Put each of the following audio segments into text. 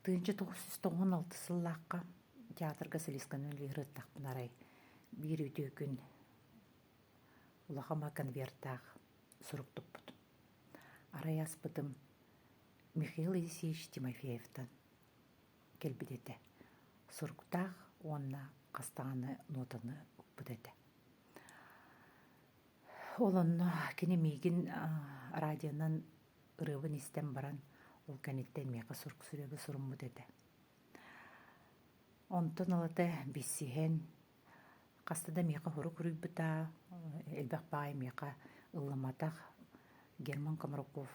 1996 сыллаахха театрга солистканан үлэлии сырыттахпына арай биир үтүө күн улахан конвертаах сурук туппутум. Арай аспытым Михаил Елисеевич Тимофеевтан кэлбит этэ. Суруктаах уонна хас даҕаны нотаны укпут этэ. Ол онно кини миигин радионан ырыабын истэн баран, ол кэнниттэн миэхэ сурук суруйарга суруммут этэ. Онтон ылата билсиһэн, хаста да миэхэ сурук суруйбута, элбэх баай миэхэ ылламматах Герман Комраков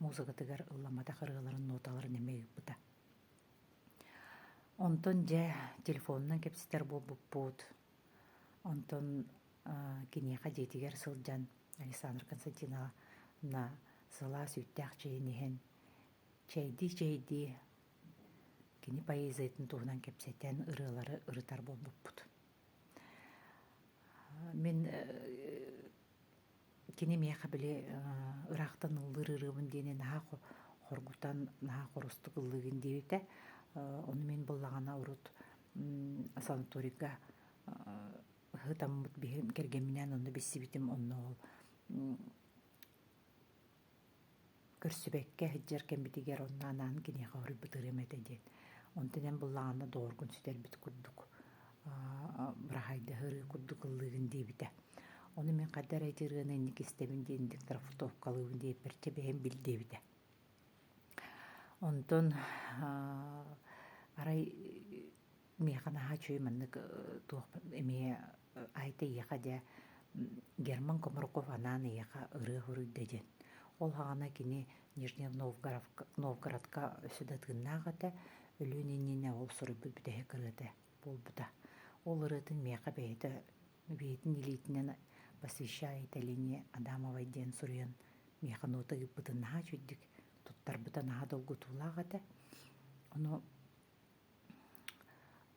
музыкатыгар ылламматах ырыаларын ноталарын эмиэ ыыппыта. Онтон дьэ телефонунан кэпсэтэр буолбуппут. Онтон киниэхэ дьиэтигэр сылдьан Александра Константиновна сылаас үүттээх чэйин иһэн чэйдии-чэйдии кини поэзиятын туһунан кэпсэтэн ырыалары ырытар буолбуппут. Мин кини миэхэ били ыраахтан ыллыыр ырыабын диэни наһаа хоргутан, наһаа хорустук ыллыыгын диэбитэ. Ону мин буллаҕына урут санаторийга ыһытаммыт кэргэмминээн онно билсибитим онно ол көрсүбэккэ сылдьар кэммитигэр онно анаан киниэхэ хоруйбут ырыам этэ диэн. Онтон эн буллаҕына доҕоргун сүтэрбит курдук быраһаайдаһыы курдук ыллыыгын диэбитэ. Ону мин хайда эрэ ити ырыаны инник истэбин диэн дикторфотовкалыыбын диэбиппэр чэ бэйэм бил диэбитэ. Онтон арай миэхэ наһаа үчүгэй маннык туох эмиэ Айта эйиэхэ дьэ Герман Комраков анаан эйиэхэ ырыа суруйда диэн. Ол саҕана кини Нижний Новгородка өссө да тыыннаах этэ, өлүөн иннинэ ол суруйбут бүтэһик ырыата буолбута. Ол ырыатын миэхэ бэйэтэ бэйэтин илиитинэн посвящает Алине Адамовой диэн суруйан миэхэ нота ыыппытын наһаа үчүгдүк туттарбыта наһаа долгутуулаах этэ. Ону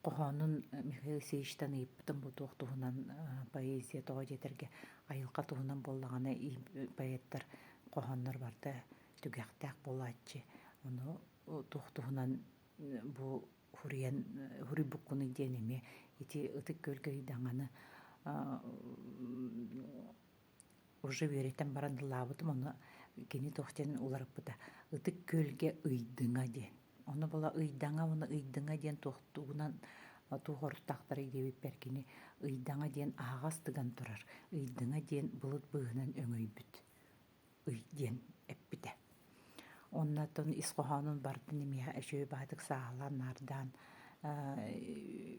Хоһоонун Михаил Алексеевичтан ыйыппытым бу туох туһунан поэзия тоҕо диэтэргэ айылҕа туһунан буоллаҕына поэттар хоһооннор барыта түгэхтээх буолааччы. Ону туох туһунан бу суруйан суруйбуккунуй диэн эмиэ ити Ытык Күөлгэ ыйдаҥаны уже үөрэтэн баран ыллаабытым ону кини туох диэн уларыппыта Ытык Күөлгэ ыйдыҥа диэн. Ону була ыйдаҥа уонна ыйдыҥа диэн туохтугунан туох оруттаахтарый диэбиппэр кини ыйдаҥа диэн аһаҕас тыган турар, ыйдыҥа диэн былыт быыһынан өҥөйбүт ый диэн эппитэ. Оннотон ис хоһоонун барытын эмиэ үчүгэй баҕайытык сааһылаан наардаан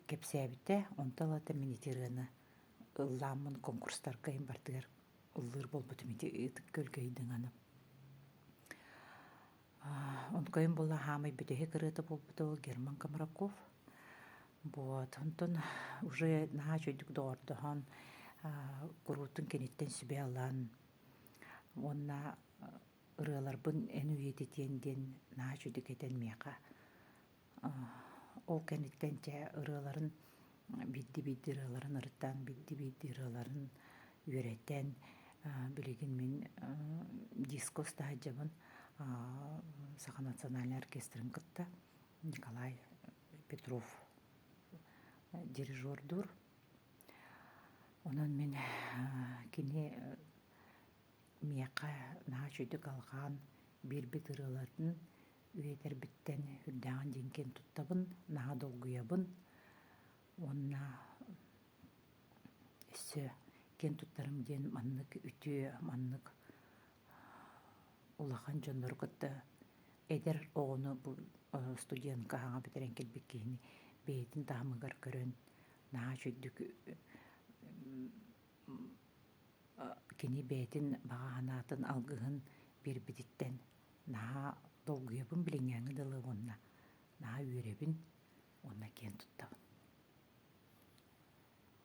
кэпсээбитэ. Онтон ылата мин ити ырыаны ыллааммын конкурстарга иһин бардыгар ыллыыр буолбутум ити Ытык Күөлгэ ыйдыҥаны. Онкойун буолла хаамай бүтэһик ырыата буолбута ол Герман Комраков. Вот онтон уже наһаа үчүгэйдик доҕордоһон куруутун киниттэн сүбэ ылан уонна ырыаларбын эн үйэтитиэн диэн наһаа үчүгэйдик этэн миэхэ Ол кэнниттэн дьэ ырыаларын биирдии-биирдии ырыаларын ырытан, биирдии-биирдии ырыаларын үөрэтэн, билигин мин диско устаһадьабын Саха национальнай оркестрын кытта Николай Петров дирижердуур. Онон мин кини миэхэ наһаа үчүгэйдик алҕаан биэрбит ырыаларын үйэтэрбиттэн үрдээҕин диэн киэн туттабын, наһаа долгуйабын уонна өссө киэн туттарым диэн маннык үтүө, маннык улахан дьоннору кытта эдэр оҕону бу студентка саҥа бүтэрэн кэлбит киһини бэйэтин таһымыгар көрөн наһаа үчүгэйдик кини бэйэтин баҕа санаатын алгыһын биэрбититтэн наһаа долгуйабын билиҥҥээҥҥи дылы уонна наһаа үөрэбин уонна киэн туттабын.